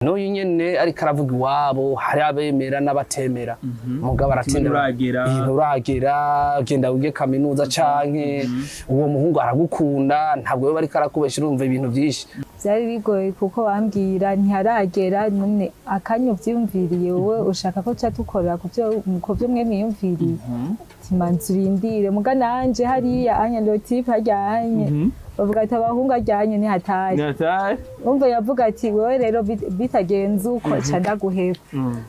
N'uyu nyene ariko aravuga iwabo hari abemera n'abatemera, mugabo aratinda. Nturagera. Nturagera, genda wige kaminuza canke uwo muhungu aragukunda, ntabwo yoba ariko arakubesha. Urumva ibintu vyinshi. Byari bigoye kuko bambwira ntiharagera. None akanya uvyiyumviriye, wowe ushaka ko tuca dukora ku byo mwe mwiyumviriye? Timanza urindire. Muga nanje hariya anya lotipe haryanye bavuga ati abahungu aryanye ntihatari. Natari. Umva, yavuga ati wewe rero bitagenze uko ca ndaguheba.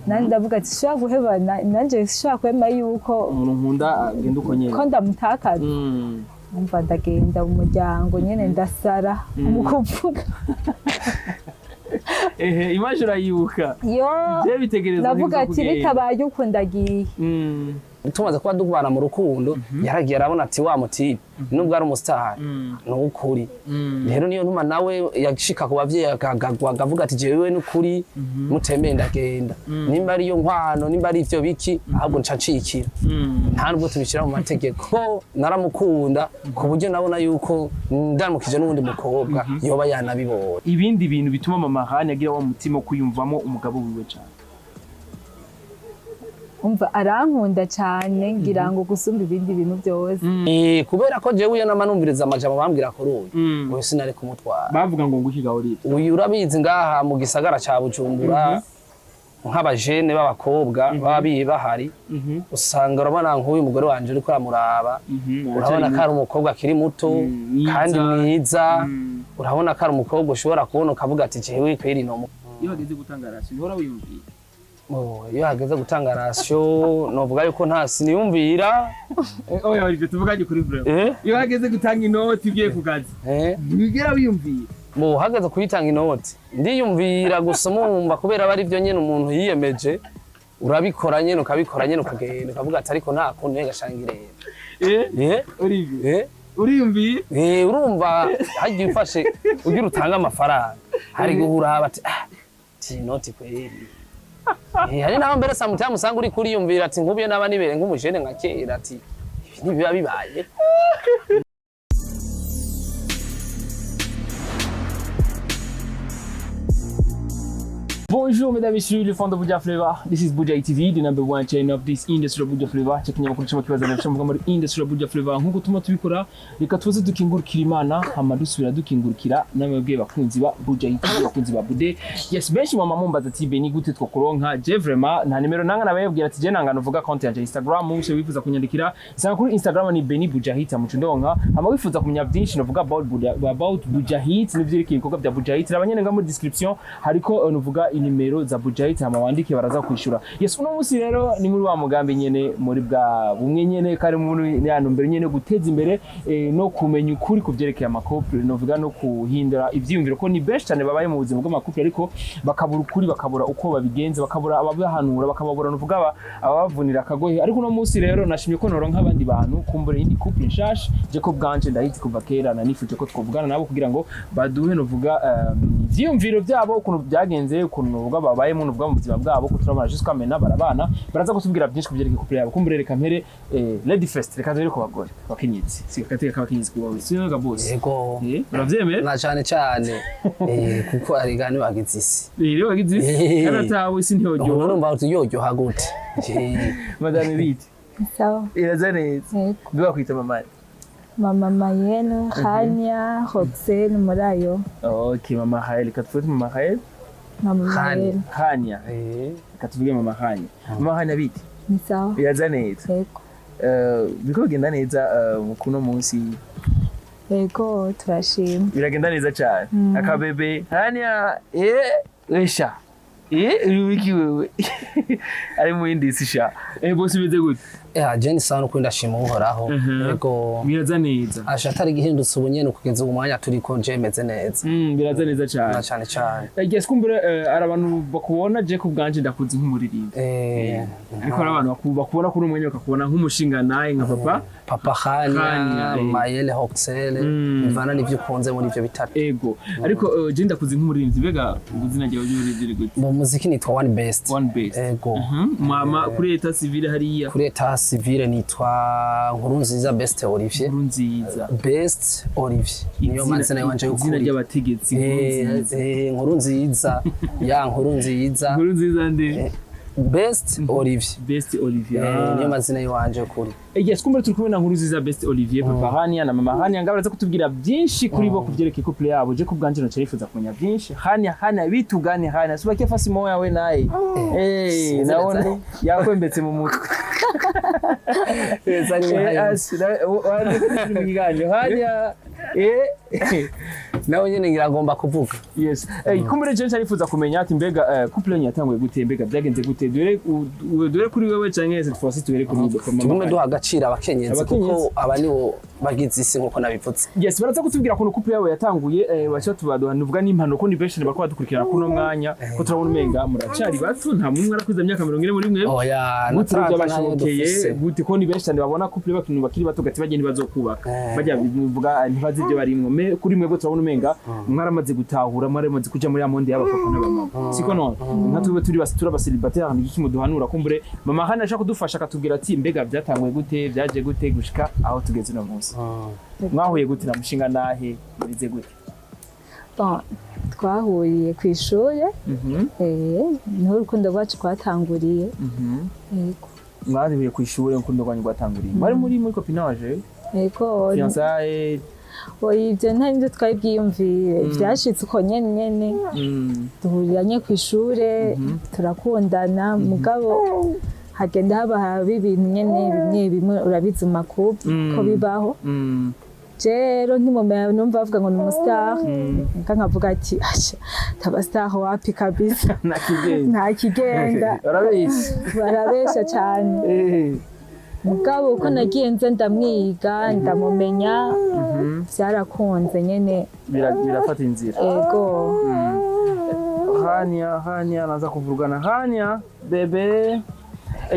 Nanje ndavuga ati sishobora guheba, nanje sishobora kwema yuko umuntu nkunda agenda uko nyene ko ndamutakaza. Umva, ndagenda mu muryango nyene ndasara mu kuvuga. Ehe, image urayibuka? Yo. Je bitegerezwa. Ndavuga ati bitabaye uko ndagiye. Tumaze kuba dukubana mu rukundo, yaragiye arabona ati wa mutipe nubwo ari umusitari ni uw'ukuri. Rero niyo ntuma nawe yashika ku bavyeyi akagagwa akavuga ati jewe n'ukuri mutemeye ndagenda, nimba ariyo nkwano, nimba ari ivyo biki, ahubwo nca ncikira. Nta nubwo tubishyira mu mategeko, naramukunda ku buryo nabona yuko ndamukije n'uwundi mukobwa yoba yanabibonye. Ibindi bintu bituma mama Hani agira wa mutima wo kwiyumvamo umugabo wiwe cyane? Umva, arankunda cyane, ngira ngo gusumba ibindi bintu byose. Kubera ko jewe iyo nama numviriza amajambo bambwira kuri uyu, uyu sinari kumutwara. Bavuga ngo nguki gahorira? Uyu urabizi, ngaha mu gisagara ca Bujumbura nk'abajene b'abakobwa baba bahari, usanga urabona nk'uyu mugore wanje uriko uramuraba, urabona ko ari umukobwa akiri muto. Mwiza. Kandi mwiza. Urabona ko ari umukobwa ushobora kubona ukavuga ati jewe kweri no Iyo hageze gutanga ration uhora wiyumvira? Oh, iyo hageze gutanga ration novuga yuko nta siniyumvira. Oya, ibyo tuvuganye kuri vraiment. Iyo hageze gutanga inoti ugiye ku kazi, ntiwigera wiyumvira? Bo hageze kuyitanga inoti ndiyumvira gusa, mumva kubera aba ari byo nyene umuntu yiyemeje, urabikora nyene, ukabikora nyene, ukagenda ukavuga ati ariko nta kuntu gashangirera. Olivier. Eh. Uriyumviye? Eh, urumva hagiye ufashe ugira utange amafaranga, hari guhura bati ah ti inoti kweri. Hari naho mbere samutaya musanga uri kuriyumvira ati nkubiye naba nibere nk'umujene nka kera, ati ibi ntibiba bibaye. Bonjour mesdames et messieurs, les fans de Buja Flavor. This is Buja TV, the number one channel of this industry of Buja Flavor. Cyo kinyamakuru cy'ama kibaza cyo mvuga muri industry of Buja Flavor. Nkuko tuma tubikora, reka tuze dukingurukira Imana, hama dusubira dukingurukira namwe bakunzi ba Buja TV, bakunzi ba Bude. Yes, benshi mama mumbaza ati Beni gute twokuronka? Je vraiment nta nimero nanga nabayabwira ati je nanga nuvuga compte yanje Instagram, use wifuza kunyandikira. Sanga kuri Instagram ni Beni Bujahit amucundonka. Hama wifuza kumenya byinshi novuga about Buja, about Bujahit n'ivyerekeye ibikorwa bya Bujahit. Rabanyene nga muri description hariko nuvuga inimero za Bujahit, hama wandike baraza kwishura. Yes, uno munsi rero ni muri wa mugambi nyene, muri bwa bumwe nyene kari muri ya ntumbero nyene guteza imbere no kumenya ukuri ku vyerekeye ama couple, novuga no kuhindura ivyiyumviro, ko ni benshi cyane babaye mu buzima bw'ama couple ariko bakabura ukuri, bakabura uko babigenza, bakabura ababahanura, bakababura nuvuga ababavunira akagohe. Ariko uno munsi rero nashimye ko noronka abandi bantu kumbura iyindi couple nshasha. Je ko bwanje ndahizi kuva kera, na nifuje ko twovugana nabo kugira ngo baduhe novuga ivyiyumviro byabo, ukuntu byagenze, ukuntu novuga babayemo novuga mu buzima bwabo, ko turabana jusqu'à maintenant barabana. Baraza kutubwira byinshi ku byerekeye couple yabo. Kumbure reka mpere lady first, reka duhere ku bagore bakenyezi, si gateka k'abakenyezi kubawe siyo ga boss? Yego. Uravyemera? Na cane cane, kuko arigani bagize isi. Rero bagize isi. Kandi atawe isi ntiyoryoha. Urumva uti yoryoha gute? Madame bite? Sawa. Iraza neza? Yego. Mbe bakwita mama? Mama Mayene, Hania, Roxane, muri ayo. Okay, mama Hael, reka tuvuge mama Hael. Mama Hania. Mayene. Hania. Reka tuvuge mama Hania. Mama Hania, bite? Ni sawa. Biraza neza? Yego. Biriko bigenda neza kuno munsi? Yego, turashima. Biragenda neza cyane. Akabebe Hania, esha uri wiki wewe ari mu yindi si sha, bose bimeze gute? Je ni sawa, nuko ndashima Uhoraho. Yego. Biraza neza? Asha atari gihindutse ubu nyene kugeza ubu mwanya turiko je meze neza. Biraza neza cyane. Na cane cane. Yes, kumbure hari abantu bakubona, je ku bwanje ndakuzi nk'umuririmbyi, ariko hari abantu bakubona kuri umwanya bakakubona nk'umushinga nawe nka papa. Papa Hania, Hania, Mayele Hoxele, bivana n'ivyo ukunze muri ivyo bitatu. Ego, ariko je ndakuzi nk'umuririmbyi. Mbega ubuzina ryawe ry'uburirimbyi ni gute? Mu Muziki nitwa One Best. One Best. Ego. Mama kuri état civil hariya? Kuri état civil nitwa Nkurunziza Best Olivier. Nkurunziza. Best Olivier niyo mazina yanje Izina y'ukuri. ry'abategetsi, Nkurunziza. Nkurunziza ya Nkurunziza. Nkurunziza nde? Best Olivier. Best Olivier. Niyo mazina yanje y'ukuri. Yes, kumbure turi kumwe na Nkurunziza Best Olivier, Papa Hania na Mama Hania, ngabo baraza kutubwira byinshi kuri bo kuvyerekeye couple yabo. Je kubwanje no nifuza kumenya byinshi. Hania, Hania, vitu gani Hania? Sibakie fasi moya we naye. Sinzi naona neza. Yakwembetse mu mutwe. Mu kiganiro Hania. Nawe nyene ngira agomba kuvuga. Yes. Kumbure je nifuza kumenya ati mbega couple yanyu yatanguye gute, mbega byagenze gute? Dore dore kuri wewe canke cette fois-ci tuhere kuri wewe, Mama Tugume Hania. duha agaciro abakenyezi, Abakenyezi. kuko aba nibo bagize isi nkuko nabivuze. Yes, baraza kutubwira ukuntu couple yabo yatanguye, baca tubaduha nuvuga n'impano ko ni benshi bariko badukurikirana kuno mwanya, ko turabona umenga muracari bato, nta mumwe arakwiza imyaka 40 muri mwe. Oya. Gute rero Natarata ntayo byabashobokeye? dufise. Gute ko ni benshi cyane babona couple bakintu bakiri bato gati bagenda bazokubaka, bajya bivuga ntibazi ibyo barimwo. Me kuri mwebwe turabona umenga mwaramaze gutahura, mwaramaze kuja muri ya monde y'abapapa n'abamama, siko? None nka twebwe turi basi turi abacélibataire, ni iki muduhanura? Kumbure mama hano ashaka kudufasha akatubwira ati mbega byatanguye gute, byaje gute gushika aho tugeze uno munsi? Mwahuye gute na mushinga nahe, murize gute? Bon, twahuriye ku ishuri. Niho urukundo rwacu rwatanguriye. Yego. Mwahuriye ku ishuri, urukundo rwanyu rwatanguriye mwari muri copinage? Yego. Fiançailles? Oya, ibyo nta nibyo twari bwiyumvire, byashitse uko nyene nyene. Duhuriranye ku ishure, turakundana, mugabo hagenda haba haba ibintu nyene bimwe bimwe, urabizi mu makuru ko bibaho. Rero nkimumenya numva bavuga ngo ni umustar, nga nkavuga ati asha taba star wapi kabisa. Nta kigenda. Nta kigenda. Barabeshya. Barabesha cyane. Mugabo uko nagiye nza ndamwiga, ndamumenya, byarakunze nyene. Birafata inzira. Ego. Hanya hanya naza kuvurugana hanya bebe.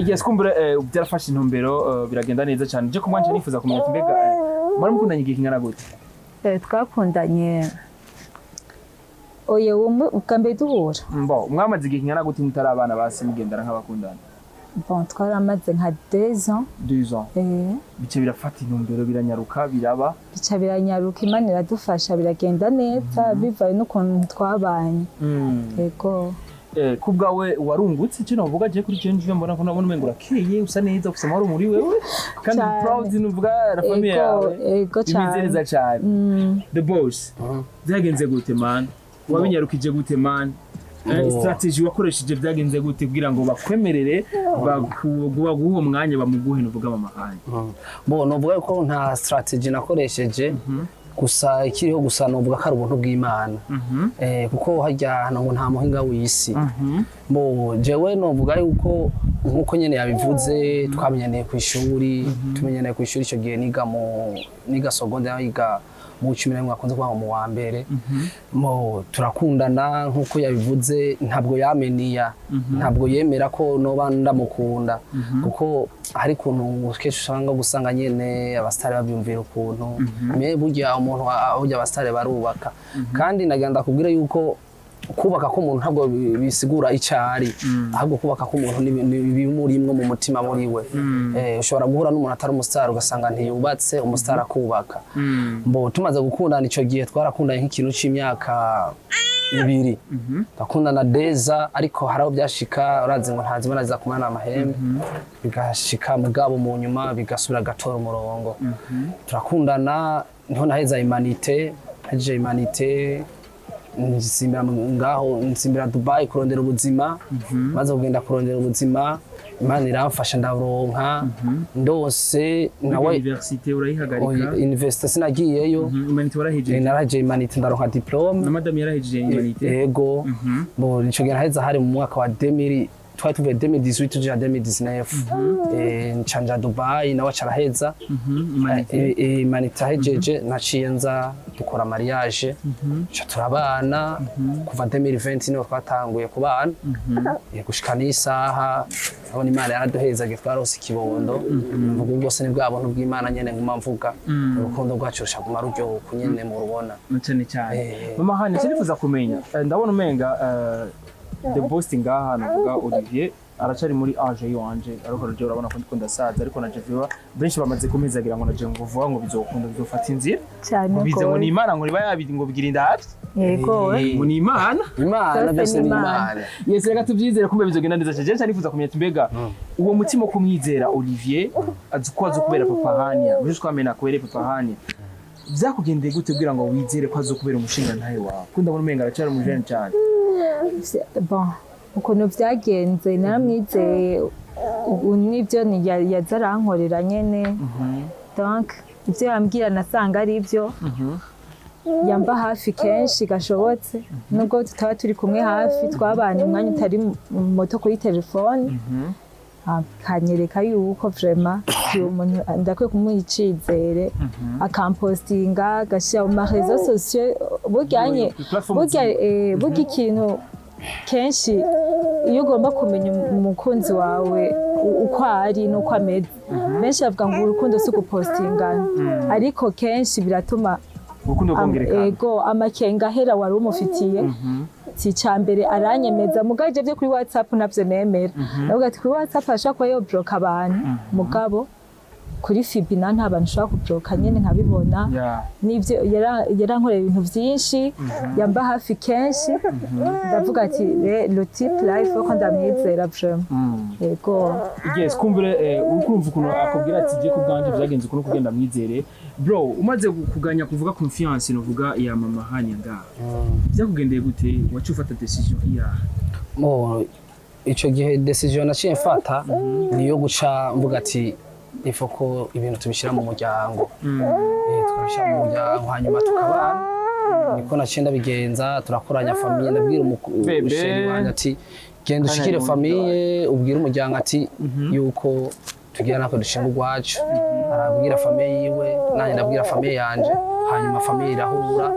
Yes, kumbure byarafashe intumbero, biragenda neza cyane. Je kumwanje nifuza kumenya ati mbega mwari mukundanye igihe kingana gute? Twakundanye, oya, uwo ubwa mbere duhura? Mbo mwamaze igihe kingana gute mutari abana, basi mugendana nk'abakundana? Bon, twaramaze nka 2 ans. 2 ans. Bice birafata intumbero, biranyaruka, biraba. Bica biranyaruka, Imana iradufasha, biragenda neza bivaye n'ukuntu twabanye. Ego. Kubwawe warungutse icyo navuga je kuri je nje mbona ko nabona umengo urakeye, usa neza, ufise amahoro muri wewe kandi Cane. proud nuvuga la famille Ego, yawe ego imeze cane. neza cyane. The boss, byagenze gute man? Wabinyarukije gute man? Strategy wakoresheje byagenze gute kugira ngo bakwemerere baguhe uwo mwanya, bamuguhe nuvuga mama hanya? Bo novuga ko nta strategy nakoresheje, gusa ikiriho gusa novuga ko ari ubuntu bw'Imana. Kuko harya hantu ngo nta muhinga w'isi. Bo jewe novuga yuko nkuko nyene yabivuze, twamenyaniye ku ishuri, tumenyaniye ku ishuri icyo gihe niga mu niga secondaire, yiga mu 11, akunze kuba mu wa mbere. Mo turakundana nkuko yabivuze, ntabwo yameniya, ntabwo yemera ko noba ndamukunda, kuko hari ukuntu kenshi usanga gusanga nyene abasitari babyumvira ukuntu me burya umuntu burya abasitari barubaka. Kandi nagira ndakubwira yuko kubaka k'umuntu ntabwo bisigura icyo ari, ahubwo kubaka k'umuntu ni ibimurimwo mu mutima muri we. Ushobora guhura n'umuntu atari umusitari ugasanga ntiyubatse, umusitari akubaka. Mbo tumaze gukundana icyo gihe twarakundanye nk'ikintu c'imyaka 2, bakundana deza, ariko hari aho byashika, urazi ngo ntazibona ziza kumana amahembe, bigashika mugabo mu nyuma bigasubira gatora umurongo, turakundana. Niho naheza humanités, nhejeje humanités nsimbira ngaho, nsimbira Dubai kurondera ubuzima. Maze kugenda kurondera ubuzima, Imana iramfasha ndaburonka ndose nawe. Université urayihagarika? Université sinagiyeyo. Humanités warahejeje? Narahejeje humanités, ndaronka diplôme. Na madame yarahejeje humanités? Yego. Bo nico gihe naheza hari mu mwaka wa 2000, twari tuvuye 2018 tuja 2019. Nca nja Dubai, nawe aca araheza. Humanités. Humanités ahejeje naciye nza dukora mariage, nca turabana kuva 2020, niho twatanguye kubana. Gushika n'isaha urabona Imana yaraduhezaga, twarose ikibondo. Mvuga ubwo ni bwa buntu bw'Imana nyene nguma mvuga, urukundo rwacu rushaguma ruryoha uku nyene murubona. Cyane cyane. Eh. Mama Hani, sinifuza kumenya, ndabona umenga The Boss ngaha navuga Olivier aracari muri age yiwanje, ariko rero urabona ko ndiko ndasaza, ariko na Jeviwa benshi bamaze kumezagira ngo naje ngo vuba ngo bizokunda, bizofata inzira. Cyane. Bize ngo ni Gose. Imana ngo riba yabi ngo bigira indavyi. Yego. Ngo ni Imana. Imana. Byose Byose ni ni Imana. Imana. Yes, reka tubyizere kumbe bizogenda neza cyane. Cyane nifuza kumenya ati mbega uwo mutima wo kumwizera Olivier azi ko azi kubera papa Hania, uje twamena kubera papa Hania, byakugendeye gute kugira ngo wizere ko azokubera umushinga ntahe wawe, ko ndabona umenga aracyari umujene cyane? Bon, ukuntu byagenze, naramwizeye ubu nibyo yaza arankorera nyene. Donc ibyo yambwira nasanga ari byo. Yamba hafi kenshi gashobotse, nubwo tutaba turi kumwe hafi, twabanye umwanya utari muto kuri telefone, akanyereka yuko vraiment uyu muntu ndakwiye kumuha icizere, akampostinga, agashyira mu ma réseaux sociaux burya nye. Platform. Burya ikintu kenshi iyo ugomba kumenya umukunzi wawe uko ari n'uko ameze, benshi bavuga ngo urukundo si ugupostingana, ariko kenshi biratuma urukundo rwongerekana. Ego, amakenga ahera wari umufitiye. Si icya mbere aranyemeza, mugabo ibyo byo kuri WhatsApp nabyo nemera. Ndavuga ati kuri WhatsApp ashobora kuba yobloka abantu, mugabo kuri FB na nta bantu ushobora kubloka nyine nkabibona. N'ibyo yarankoreye ibintu byinshi, yamba hafi kenshi, ndavuga ati le type life ko ndamwizera vraiment. Yego. Yes, kumvire uri kumva ukuntu akubwira ati je ku bwanje byagenze ukuntu kugenda mwizere. Bro, umaze kuganya kuvuga confiance novuga ya mama Hania ngaha, byakugendeye gute? Wacu ufata décision iya? Mo ico gihe décision naciye mfata niyo guca mvuga ati ifo ko ibintu tubishyira mu muryango, tukabishyira mu muryango hanyuma tukabana. Niko naciye ndabigenza, turakoranya famille, ndabwira Bebe. Chéri wanje ati genda ushikire Kanya. famille, ubwire umuryango ati yuko tugira natwe dushinga urwacu. Arabwira famille yiwe, nanjye ndabwira famille yanje, hanyuma famille irahura,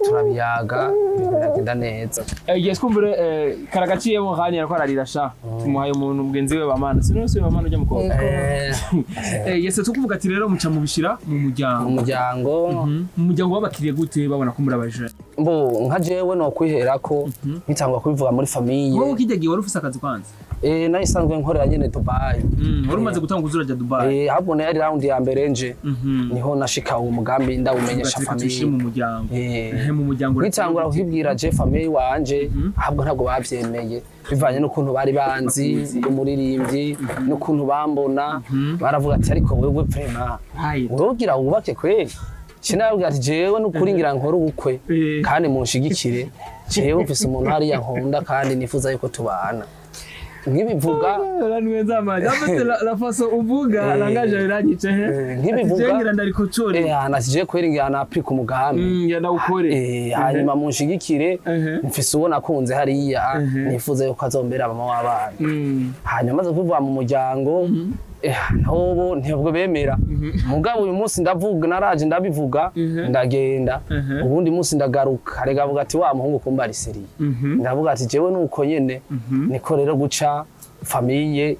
turabiyaga, ibintu biragenda neza. Yes, kumvire karagaciyemo Hania ariko ararira sha, tumuhaye umuntu mugenzi we bamana sino se bamana ujya mukobwa. Yego. Yes, tukuvuga ati rero muca mubishira mu muryango. Mu muryango. Mu muryango wabakiriye gute babona ko muri abaje? Mbo nka jewe no kwiherako nkitangwa kubivuga muri famille. Wowe ukijya gihe wari ufise akazi kwanza? Nayo isanzwe nkorera nyene Dubai. Wari umaze gutanga uzuraja Dubai? Ahubwo nayo yari round ya mbere nje, niho nashika uwo mugambi ndawumenyesha Reka tubishire famille. mu muryango. Eh. Mu muryango. Nkitangura kubibwira je famille wanje, ahubwo ntabwo bavyemeye bivanye n'ukuntu bari banzi umuririmbyi n'ukuntu bambona. Baravuga ati ariko wewe vraiment Hayi. wowe ugira wubake kweli? Sinababwira ati jewe n'ukuri ngira nkore ubukwe kandi munshigikire, jewe mfise umuntu hariya nkunda kandi nifuza yuko tubana. Nkibivuga Uranwenza amazi. En fait, la façon uvuga, langage iranyice he. Nkibivuga Ati ngira ndarikocore. Nasije kweri ngira naprika umugambi. Ngira ndawukore. Hanyuma munshigikire, mfise uwo nakunze hariya, nifuza yuko azombera mama w'abana. Hanyuma maze kubivuga mu muryango, n'ubu ntibwo bemera. Mugabo uyu munsi ndavuga, naraje ndabivuga, ndagenda, ubundi munsi ndagaruka, rega avuga ati wa muhungu kumba ari sérieux. Ndavuga ati jewe nuko nyene niko rero guca famille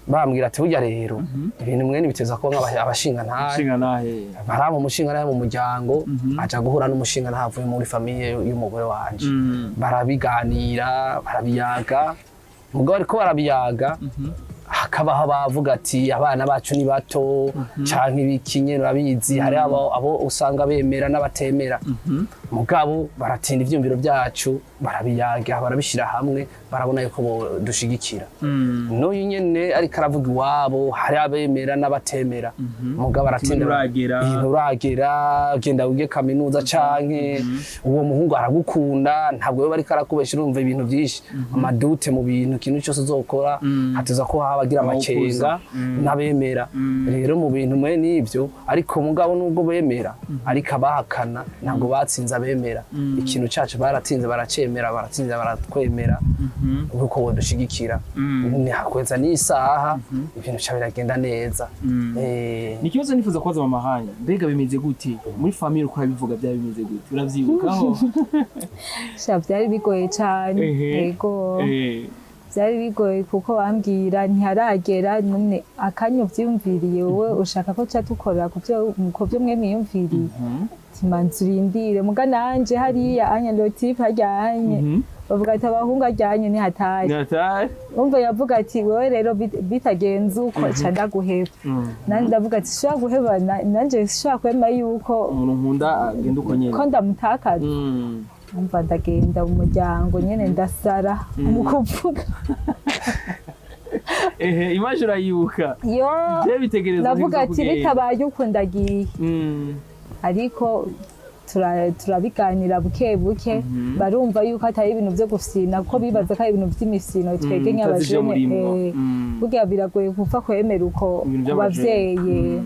bambwira ati burya rero ibintu mwene biteza kuba abashinga ntahe. Shinga nahe. Baraba umushinga ntahe mu muryango, aja guhura n'umushinga ntahe avuye muri famille y'umugore wanje. Barabiganira, barabiyaga, mugabo ariko barabiyaga hakabaho abavuga ati abana bacu ni bato canke ibiki nyene urabizi, hari abo usanga bemera n'abatemera. Mugabo baratinda ivyumviro byacu, barabiyaga, barabishira hamwe, barabona yuko dushigikira. N'uyu nyene ariko aravuga iwabo hari abemera n'abatemera, mugabo aratinda. Nturagera. Nturagera, genda wige kaminuza canke uwo muhungu aragukunda, ntabwo we bariko arakubesha. Urumva ibintu byinshi, ama doutes mu bintu, ikintu cyose uzokora hateza ko haba agira amakenga n'abemera. Rero mu bintu mwe n'ibyo, ariko mugabo nubwo bemera, ariko abahakana ntabwo batsinze abemera. Ikintu cacu baratinze baracemera, baratsinze baratwemera nkuko bodushigikira. Hakweza n'isaha ibintu ca biragenda neza. Ni ikibazo nifuza kubaza mama Hanya. Mbega bimeze gute muri famille, uko urabivuga byaba bimeze gute, uravyibukaho? Sha, byari bigoye cyane. Ehe. Yego. Byari bigoye kuko bambwira ntiharagera. None akanya uvyiyumviriye, wowe ushaka ko tuca dukora ku byo mwe mwiyumviriye? Timanza urindire. Muga nanje hariya anya le type hajyanye bavuga ati abahungu ajyanye ntihatari. Natari. Umva, yavuga ati wewe rero bitagenze uko ca ndaguheba. Nanje ndavuga ati shobora guheba nanje shobora kwema yuko umuntu nkunda agenda uko nyene ko ndamutakaza. Umva, ndagenda mu muryango nyene ndasara mu kuvuga. Ehe, image urayibuka? Yo. Je bitegereza. Ndavuga ati bitabaye uko ndagiye. Ariko turabiganira buke buke, barumva yuko atari ibintu vyo gufyina, kuko bibaza ko ari ibintu vy'imifyino twebwe Mutazi ivyo nk'abajene. murimwo. Burya biragoye kupfa kwemera uko Ibintu ku by'abajene. bavyeyi.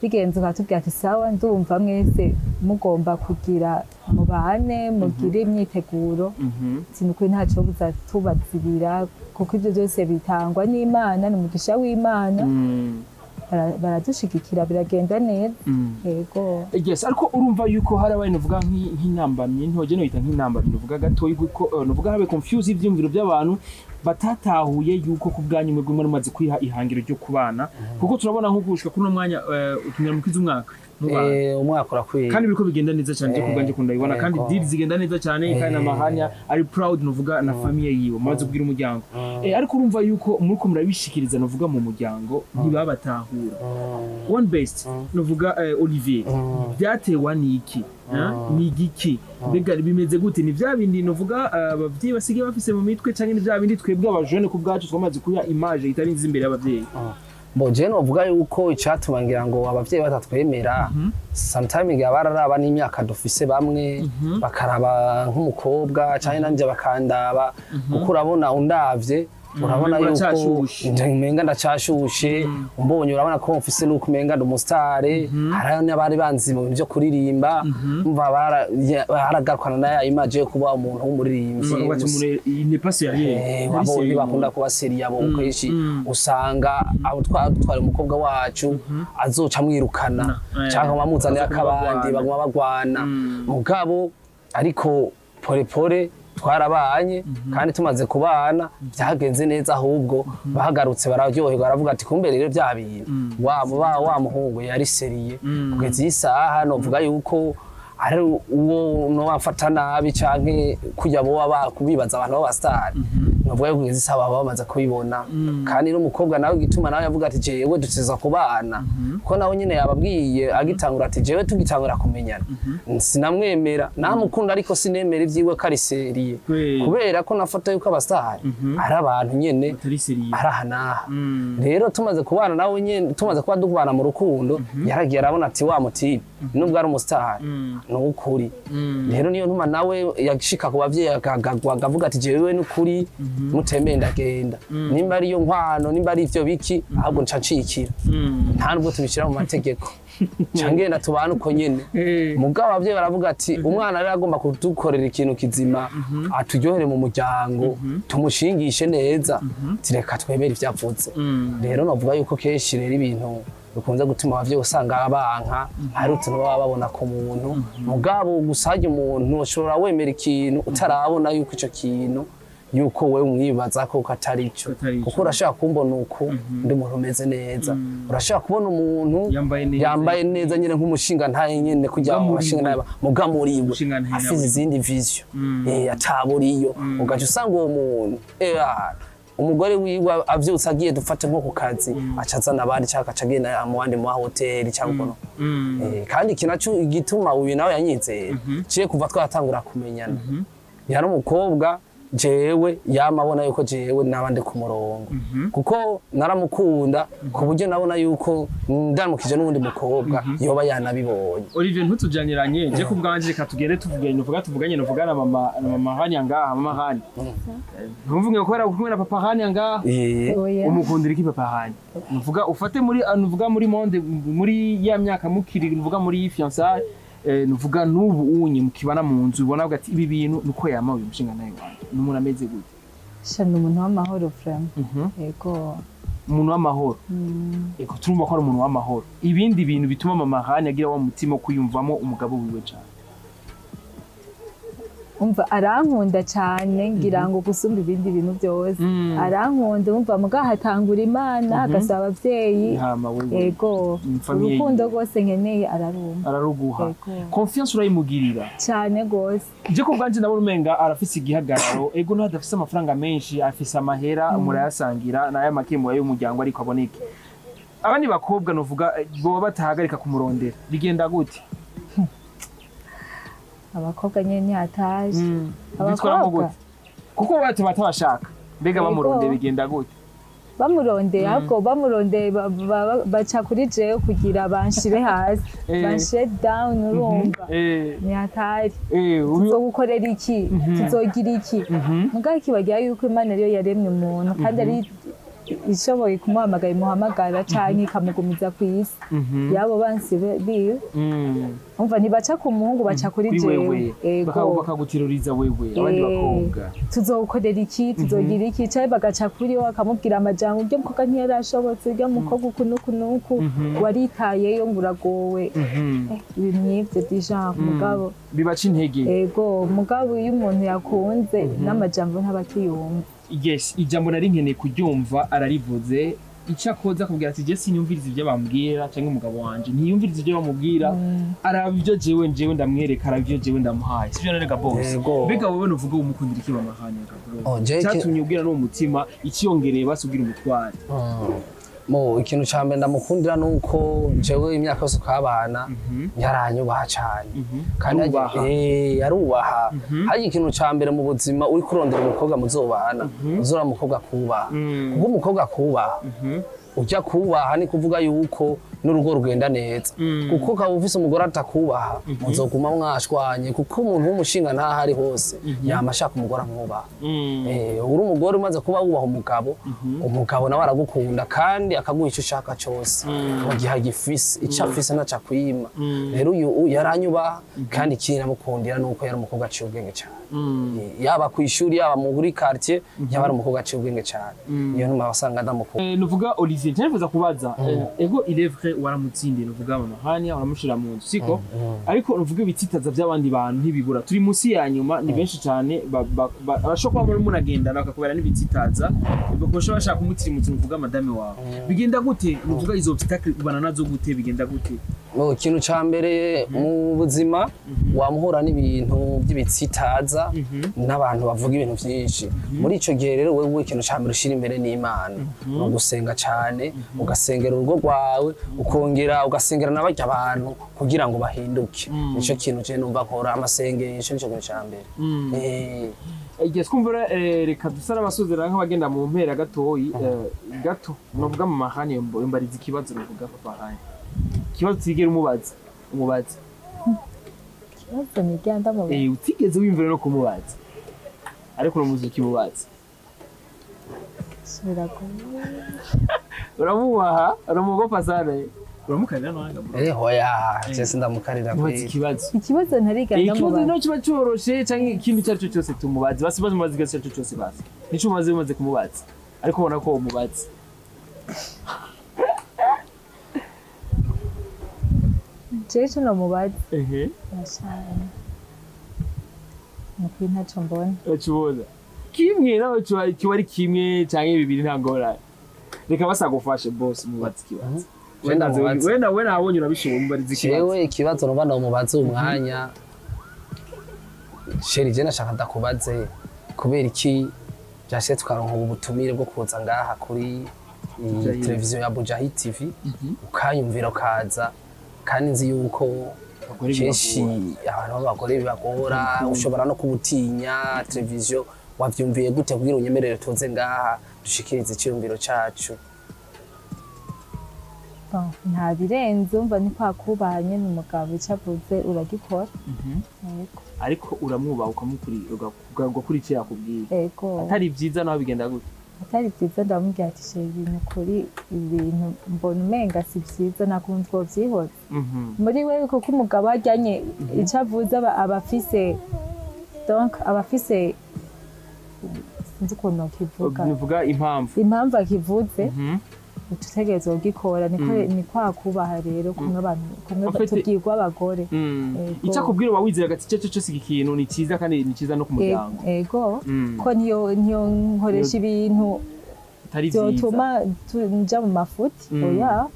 Bigenze ukatubwira ati sawa, ndumva mwese mugomba kugira mubane, mugire imyiteguro. Sinukuri ntaco buza tubazibira, kuko ivyo byose bitangwa n'Imana, ni umugisha w'Imana. Baradushigikira, biragenda neza. Yego. Yes, ariko urumva yuko hari abantu uvuga nk'intambamyi ntoje no yita nk'intambamyi uvuga gatoyi, kuko nuvuga habe confuse ivyumviro by'abantu batatahuye yuko ku bwanyu mwebwe muri mumaze kwiha ihangiro ryo kubana, kuko turabona nko gushika kuri uno mwanya utumira mukiza umwaka mubana. Umwaka urakwiye. Kandi biriko bigenda neza cyane, byo kubwanje kunda ibona kandi deal zigenda neza cyane, kandi amahanya ari proud nuvuga na famille yiwe mumaze kubwira umuryango. Ariko urumva yuko muriko murabishikiriza nuvuga mu muryango ntibabatahura. One best nuvuga Olivier, byatewa niki? Ni igiki mbega bimeze gute? Ni vya bindi nuvuga abavyeyi basigaye bafise mu mitwe, canke ni vya bindi twebwe abajene ku bwacu twamaze kuya image itari nziza imbere y'abavyeyi? Bo je novuga yuko icatuma ngira ngo abavyeyi batatwemera, sometime ngira bararaba n'imyaka dufise, bamwe bakaraba nk'umukobwa canke nanje bakandaba, kuko urabona undavye urabona Umenga yuko uracashushe. Umenga ndacashushe. Umbonye urabona ko mfise nuko umenga ndi umusitare. Hariho n'abari banzi mu bintu vyo kuririmba, umva baragarukana na ya image yo kuba umuntu w'umuririmbyi. Bavuga ati umuntu il n'est pas sérieux. Abo Ntari sérieux. ntibakunda kuba sérieux. Abo kenshi usanga abo twari umukobwa wacu azoca amwirukana cyangwa bamuzanira Baza akabandi bagwana. Baguma bagwana. Mugabo ariko pole pole twarabanye, kandi tumaze kubana byagenze neza. Ahubwo bahagarutse bararyoherwa, baravuga ati kumbe rero bya bintu wa wa muhungu yari sérieux. Kugeza iyi saha novuga yuko ari uwo no bamfata nabi canke kujya bo baba kubibaza abantu b'abasitari, novuga yuko kugeza isaha baba bamaze kubibona. Kandi n'umukobwa nawe igituma nawe yavuga ati jewe duteza kubana, ko nawe nyine yababwiye agitangura ati jewe tugitangura kumenyana sinamwemera, namukunda ariko sinemera ibyiwe ko ari sérieux, kubera ko nafata yuko abasitari ari abantu nyene Batari sérieux. ari aha n'aha. Rero tumaze kubana nawe nyene, tumaze kuba dukubana mu rukundo, yaragiye arabona ati wa mutipe nubwo ari umusitari ni ukuri. Rero niyo ntuma nawe yashika ku bavyeyi akavuga ati jewe n'ukuri mutemeye ndagenda, nimba ariyo nkwano, nimba ari ivyo biki, ahubwo nca ncikira. Nta nubwo tubishyira mu mategeko, nca ngenda tubane uko nyene. Mugabo abavyeyi baravuga ati umwana rero agomba kudukorera ikintu kizima, aturyohere mu muryango, tumushingishe neza, tireka twemere ivyo avuze. Rero novuga yuko kenshi rero ibintu bikunze gutuma abavyeyi usanga banka hari utuntu baba babona ku muntu. Mugabo gusa harya umuntu ushobora wemera ikintu utarabona yuko ico kintu yuko wewe umwibaza ko atari cyo. Atari ico. Kuko urashaka kumbona uku ndi umuntu umeze neza, urashaka kubona umuntu Yambaye neza. yambaye neza nyine nk'umushinga ntaye nyine kugira ngo Muga muri abashinga we. ntaye muga muri we Umushinga ntaye afise nawe. izindi vision ataburiyo, ugaca usanga uwo muntu umugore wiwe avyutse agiye dufate nko ku kazi, aca azana abandi cyangwa agaca agenda mu bandi mu mahoteli cyangwa ukuntu. Kandi iki naco igituma uyu nawe yanyizeye ciye kuva twatangura kumenyana, yari umukobwa jewe yama abona yuko jewe naba ndi ku murongo, kuko naramukunda ku buryo nabona yuko ndamukije n'uwundi mukobwa yoba yanabibonye. Olivier, ntutujyaniranye. Je ku bwanje reka tugende tuvuganye, nuvuga tuvuganye, nuvuga na mama Hanya ngaha. Mama Hanya, ntuvuge ko era kumwe na papa Hanya ngaha. Oya. Umukundira iki papa Hanya? Nuvuga ufate muri nuvuga muri monde muri ya myaka mukiri nuvuga muri fiançailles, nuvuga n'ubu unye mukibana mu nzu, ubona ati ibi bintu nuko yama uyu mushinga nawe wanje ni umuntu ameze gute? Sha, ni umuntu w'amahoro vraiment. Yego. Umuntu w'amahoro. Ego, turumva ko ari umuntu w'amahoro. Ibindi bintu bituma mama Hanya agira wa mutima wo kwiyumvamo umugabo wiwe cyane? Umva, arankunda cyane, ngira ngo gusumba ibindi bintu byose. Arankunda, umva, muga hatangura Imana, agasaba ababyeyi. Hama wewe? Yego. Famille Urukundo yiwe. rwose nkeneye ararumva. Araruguha? Yego. Confiance urayimugirira? Cyane rwose. Je ko bwanje ndabona umenga arafise igihagararo. Ego, naho adafise amafaranga menshi, afise amahera, murayasangira n'aya make muyaye y'umuryango, ariko aboneke. Abandi bakobwa novuga boba batahagarika kumurondera, bigenda gute? Abakobwa nyene ntihataje. Bitwaramo Abakobwa? gute? Kuko bati batabashaka, mbega Yego. bamurondera bigenda gute? Bamurondeye, ahubwo bamurondeye baca kuri jewe kugira banshire hasi, banshire down, urumva. Ntihatari. Tuzogukorera iki, tuzogira iki? Mugabo kibagira yuko Imana ariyo yaremye umuntu, kandi ari ishoboye kumuhamagara imuhamagara canke ikamugumiza ku isi yabo bansi biwe. Umva, ntibaca ku muhungu, baca kuri Kuri jewe. wewe. Ego. Bakagutiruriza wewe abandi bakobwa. Tuzogukorera iki, tuzogira iki? Canke bagaca kuri we bakamubwira amajambo: "Urya mukobwa ntiyarashobotse, urya mukobwa uku n'uku n'uku, waritayeyo ngo uragowe." Ibintu nk'ivyo déjà, mugabo Bibaca intege. Ego, mugabo iyo umuntu yakunze n'amajambo ntaba akiyumva. Yes, ijambo nari nkeneye kuryumva ararivuze. Icyo akoza akubwira ati: "Je sinyumviriza ibyo bambwira", cyangwa umugabo wanje ntiyumviriza ibyo bamubwira, araba ibyo jewe ndamwereka, araba ibyo jewe ndamuhaye. Sibyo none ga boss? Yego. Mbega wewe nuvuga umukundira iki bamahanya ga bro? Oh, jewe Cyatumye ubwira n'uwo mutima ikiyongereye basugira umutware. Mo ikintu ca mbere ndamukundira nuko jewe imyaka yose twabana yaranyubaha cane. Kandi Arubaha. Arubaha. Hari ikintu ca mbere mu buzima uri kurondera umukobwa muzobana, uzora umukobwa kubaha, kuko umukobwa kubaha, ujya kubaha ni kuvuga yuko n'urugo rugenda neza, kuko ukaba ufise umugore atakubaha muzoguma mwashwanye, kuko umuntu w'umushinga ntaho ari hose yama ashaka umugore amwubaha. Uri umugore umaze kuba wubaha umugabo, umugabo nawe aragukunda kandi akaguha icyo ushaka cyose mu gihe agifise. Icyo afise ntaco akwima. Rero uyu yaranyubaha, kandi ikindi namukundira nuko yari umukobwa aciye ubwenge cyane. Yaba ku ishuri, yaba muri quartier, yaba ari umukobwa aciye ubwenge cyane. Niyo ntuma wasanga ndamukunda. Nuvuga Olivier, ntifuza kubaza, ego, il est vrai waramutsindiye, nuvuga mama Hania waramushira mu nzu, siko? Ariko nuvuga ibitsitaza by'abandi bantu ntibibura. Turi munsi ya nyuma, ni benshi cyane bashobora kuba muri munagendana bakakubera n'ibitsitaza, bakosha bashaka kumutirimutsa, nuvuga madame wawe. Bigenda gute? Nuvuga izo obstacle ubana nazo gute? Bigenda gute? Mu kintu ca mbere mu buzima wamuhura n'ibintu by'ibitsitaza n'abantu bavuga ibintu byinshi. Muri ico gihe rero wewe ikintu ca mbere ushira imbere n'Imana, ni ugusenga cane, ugasengera urugo rwawe, ukongera ugasengera n'abarya abantu kugira ngo bahinduke. Nico kintu je numva nkora, amasengesho nico kintu ca mbere. Igihe twumva reka dusa n'abasozera nk'abagenda mu mpera gatoyi, gato. Nuvuga mama Hania yombariza ikibazo, nuvuga papa Hania ikibazo utigera umubaza. Ikibazo nigera ndamubaza? Utigeze wiyumvira no kumubaza, ariko uramuzi ukimubaza. Subira ku Uramubaha, uramugopa sana, uramukarira nanga bro? Hoya, je sindamukarira. Mubaza Kweri. ikibazo. Ikibazo ntarigera Ikibazo ndamubaza? no kiba cyoroshe canke ikindi icyo ari cyo cyose tumubaze basi, baze mubaze ikibazo icyo ari cyo cyose basi, nico umaze kumubaza ariko ubona ko umubaza. Jewe ico nomubaza, Ehe. Ndashaka nukuri ntaco mbona. Ukibona kimwe nawe kiba ari kimwe canke bibiri, nta ngorane. Reka basagufashe boss, mubaze ikibazo. Je ndamubaza. We nawe nabonye urabishoboye, mubarize ikibazo. Jewe ikibazo numva nomubaza umwanya, chéri, je nashaka ndakubaze kubera iki byashitse tukaronka ubu butumire bwo kuza ngaha kuri iyi Bujahi. televiziyo ya Bujahi TV, ukanyumvira ukaza, kandi nzi yuko Abagore kenshi bibagora. Abantu b'abagore bibagora, ushobora no kubutinya televiziyo. Wavyumviye gute kugira unyemerere tuze ngaha dushikirize iciyumviro cacu? Bon, nta birenze, umva, ni kwa kubaha nyene umugabo, ico avuze uragikora. Yego. Ariko uramwubaha, ugakora icyo yakubwiye? Yego. Atari byiza naho bigenda gute? Atari byiza ndamubwira ati: "Chéri, ibintu kuri ibintu mbona umenga si byiza, nakunze twovyihoza." Muri wewe, kuko umugabo ajyanye icyo avuze aba afise, donc aba afise, sinzi ukuntu kivuga. Bivuga impamvu. Impamvu akivuze. Utegerezwa kugikora, niko ni kwa kubaha rero kumwe abantu kumwe En fait, tubwirwa abagore. Ego. Icyo akubwira uba wizera ati icyo cyose iki kintu ni cyiza kandi ni cyiza no ku muryango. Ego. Mm. Ko niyo nkoresha ibintu atari vyiza byotuma nja mu mafuti, oya,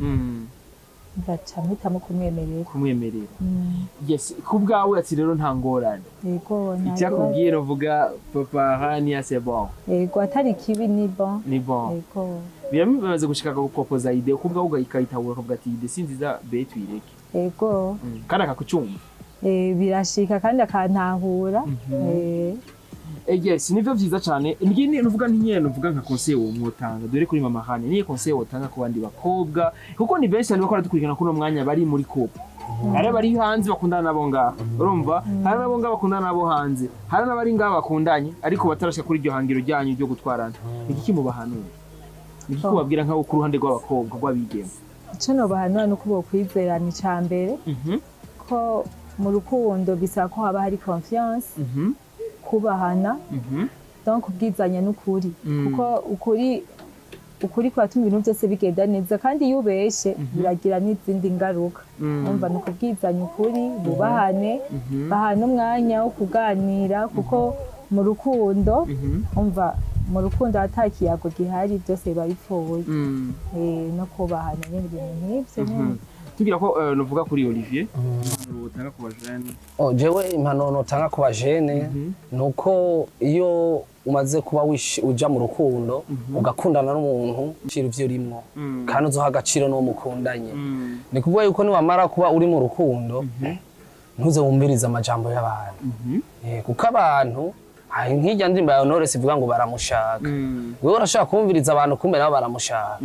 ndaca mpitamo kumwemerera. Kumwemerera, yes. Ku bwawe ati rero nta ngorane. Ego, nta Icyo kibazo. akubwira uvuga papa hania, c'est bon. Ego, atari kibi ni bon. Ni bon. Ego. Biramaze gushika akagupropoza idée, ku bwawe ukayitahura, ukavuga ati idée si nziza be, tuyireke. Ego. Kandi akakucumva. Birashika kandi akantahura. Yes, nivyo vyiza cyane. Ngiye nuvuga ntinyene nuvuga nka conseil wo mwotanga dore kuri mama Hane, niye conseil wotanga ku bandi bakobwa, kuko ni benshi cyane bakora dukurikirana kuno mwanya bari muri couple. Hari abari hanze bakundana nabo ngaha, urumva, hari nabo ngaha bakundana nabo hanze, hari n'abari ngaha bakundanye ariko batarashika kuri iryo hangiro ryanyu ryo gutwarana. Ni iki mubahanura? Ni iki kubabwira nk'abo ku ruhande rw'abakobwa, rw'abigeme? Ico nobahanura ni uko bokwizerana ica mbere, ko mu rukundo bisaba ko haba hari confiance, kubahana, donc kubwizanya n'ukuri, kuko ukuri kuratuma ibintu byose bigenda neza, kandi iyo ubeshe biragira n'izindi ngaruka. Umva, ni ukubwizanya ukuri, bubahane, bahane umwanya wo kuganira, kuko mu rukundo, umva, mu rukundo ata kiyago gihari byose biba bipfuye. No kubahana nyine, ibintu nk'ivyo nyene. Tugira ko nuvuga kuri Olivier, impanuro utanga ku bajene. Oh, jewe impanuro notanga ku bajene ni uko iyo umaze kuba uja mu rukundo, ugakundana n'umuntu, cira ivyo urimwo kandi uzoha agaciro n'uwo mukundanye. Ni kuvuga yuko niwamara kuba uri mu rukundo, ntuze wumvirize amajambo y'abantu. Kuko abantu hari nk'irya ndirimbo ya Knowless ivuga ngo baramushaka. Wewe urashaka kumviriza abantu, kumbe nabo baramushaka,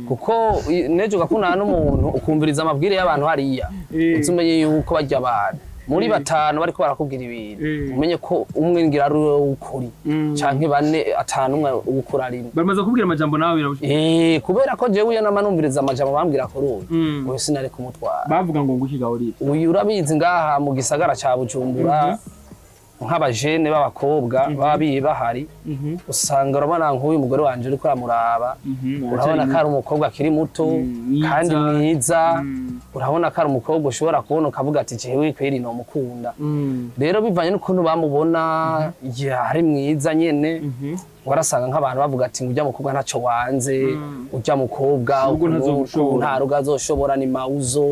kuko nejo ugakundana n'umuntu ukumviriza amabwire y'abantu hariya, uzi umenye yuko barya abantu muri batanu bariko barakubwira ibintu, umenye ko umwe ngira ari uwe w'ukuri, canke bane atanu umwe w'ukuri arimo. Bamaze kubwira amajambo nawe birabusha. Kubera ko jewe iyo nama numviriza amajambo bambwira kuri uyu, uyu sinari kumutwara. Bavuga ngo nguki Olivier? Uyu urabizi, ngaha mu gisagara ca Bujumbura, nk'abajene b'abakobwa baba bahari, usanga urabona nk'uyu mugore wanje uriko uramuraba, urabona ko ari umukobwa akiri muto, mwiza. Kandi mwiza. Urabona ko ari umukobwa ushobora kubona ukavuga ati jewe kweri nomukunda. Rero bivanye n'ukuntu bamubona ari mwiza nyene, warasanga nk'abantu bavuga ati ngo ujya mukobwa ntacyo wanze, ujya mukobwa Ubwo uku n'uku, ntazogushobora. Nta rugo azoshobora, ni mawuzo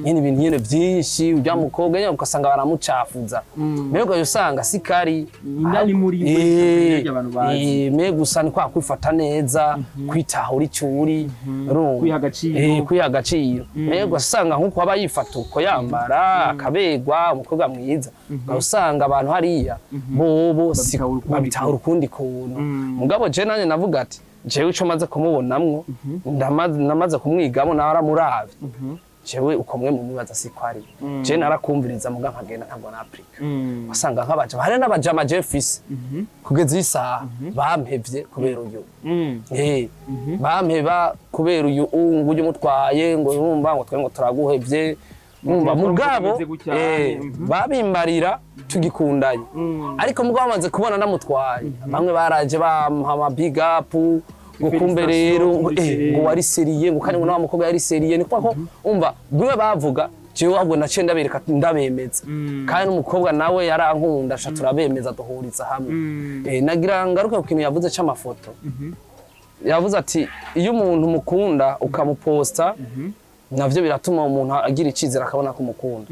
nyene, ibintu nyene byinshi, ujya mukobwa nyene ugasanga baramucafuza. Mbega ugaca usanga si kari Indani muri we, abantu bazi. Me gusa ni kwa kwifata neza, kwitahura icyo uri, urumva? Kwiha agaciro. Kwiha agaciro. Mbega ugasanga nk'uko aba yifata, uko yambara akabegwa, umukobwa mwiza, ugaca usanga abantu hariya bobo Babitahura ukundi. Babitahura ukundi kuntu. Mugabo je nanje navuga ati jewe ico maze kumubonamwo, namaze kumwigamo, naramuravye jewe uko mwe mumubaza siko ari. Je narakumviriza muga nkagenda, ntabwo na-appliqua. Wasanga nk'abajama, hari n'abajama je mfise kugeza iyi saha bampevye kubera uyu. Bampeba kubera uyu ngo ujye umutwaye, ngo urumva ngo twe ngo turaguhevye, urumva. Ngo Mugabo tumeze gutya, babimbarira tugikundanye, ariko mugabo bamaze kubona ndamutwaye, bamwe baraje bampa ama big up, ngo kumbe rero ngo, ngo wari sérieux, ngo kandi ngo nawa mukobwa yari sérieux. Ni kuko umva bimwe bavuga, jewe ahubwo naciye ndabereka, ndabemeza, kandi n'umukobwa nawe yarankunda, sha turabemeza, duhuriza hamwe. Nagira ngaruke ku kintu yavuze c'amafoto. Yavuze ati iyo umuntu mukunda ukamuposta, navyo biratuma umuntu agira icizere, akabona ko umukunda.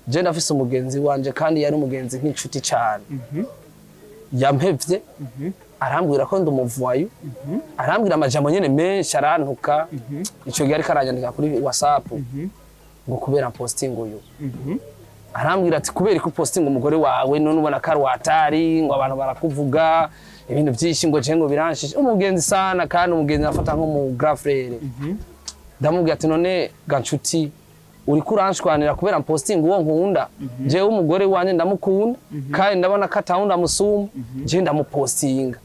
Je ndafise umugenzi wanje, kandi yari umugenzi nk'inshuti cane, yampevye arambwira ko ndi umuvoyou, arambwira amajambo nyene menshi, arantuka. Ico gihe ariko aranyandika kuri WhatsApp ngo kubera posting uyu, arambwira ati kubera ko posting umugore wawe, none ubona ko ari watari, ngo abantu barakuvuga ibintu byinshi, ngo je ngo biranshishe. Umugenzi sana, kandi umugenzi afata nko mu grand frère. Ndamubwira ati none ga nshuti, uriko uranshwanira kubera posting uwo nkunda? Jewe umugore wanje ndamukunda, kandi ndabona ko atawundi amusumba, je ndamupostinga,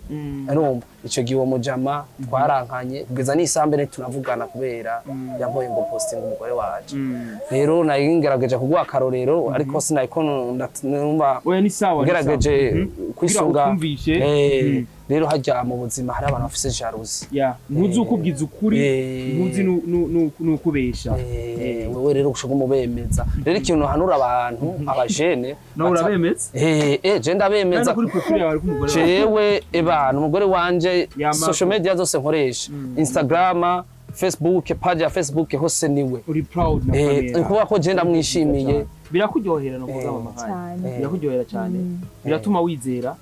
urumva. Ico gihe uwo mujama twarankanye kugeza n'isaha mbere tunavugana, kubera yampoye ngo posting umugore wanje. Rero nari ngerageje kuguha akarorero, ariko sinariko numva Oya, ni sawa, ni sawa. ngerageje kwisunga. Kugira utwumvishe. Rero hajya mu buzima hari abantu bafise jalousie. Ya, ntuzi ukubwiza ukuri, ntuzi nukubesha. Wewe rero ushobora kumubemeza. Rero ikintu hanura abantu abajene Nawe urabemeza? Je ndabemeza. Kandi kuri profile yawe ariko umugore wawe. Jewe ebana umugore wanje, Yama- social media zose nkoresha, Instagram, Facebook, page ya Facebook, hose niwe. Uri proud na Ni Pamela. kuvuga ko je ndamwishimiye. Birakuryohera no kuvuga mama hayi. Cyane. Birakuryohera cyane, biratuma wizera.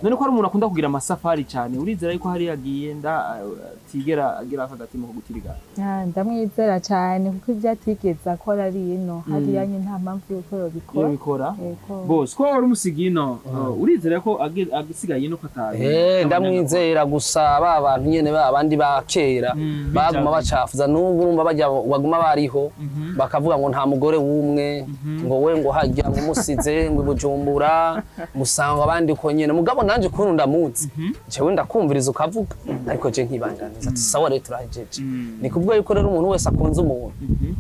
None ko hari umuntu akunda kugira amasafari cyane, urizera yuko hariya agiye nda atigera agira aka gatima ko gutirigana? Ah, ndamwizera cyane, kuko ibyo atigeze akora ari ino hariya nyine, nta mpamvu y'uko Iyo yobikora. bikora. Yego. Bose ko wari umusigiye ino, urizera ko agisigaye ino ko atazi? Ndamwizera, gusa ba bantu nyene ba bandi ba kera baguma bacafuza n'ubu, urumva bajya baguma bariho bakavuga ngo nta mugore w'umwe, ngo we ngo hajya ngo umusize ngo i Bujumbura musanga abandi uko nyene. Mugabo nanje ukuntu ndamuzi, jewe ndakumviriza ukavuga, ariko je nkibandaniza ati sawa rero turahejeje. Ni kuvuga yuko rero umuntu wese akunze umuntu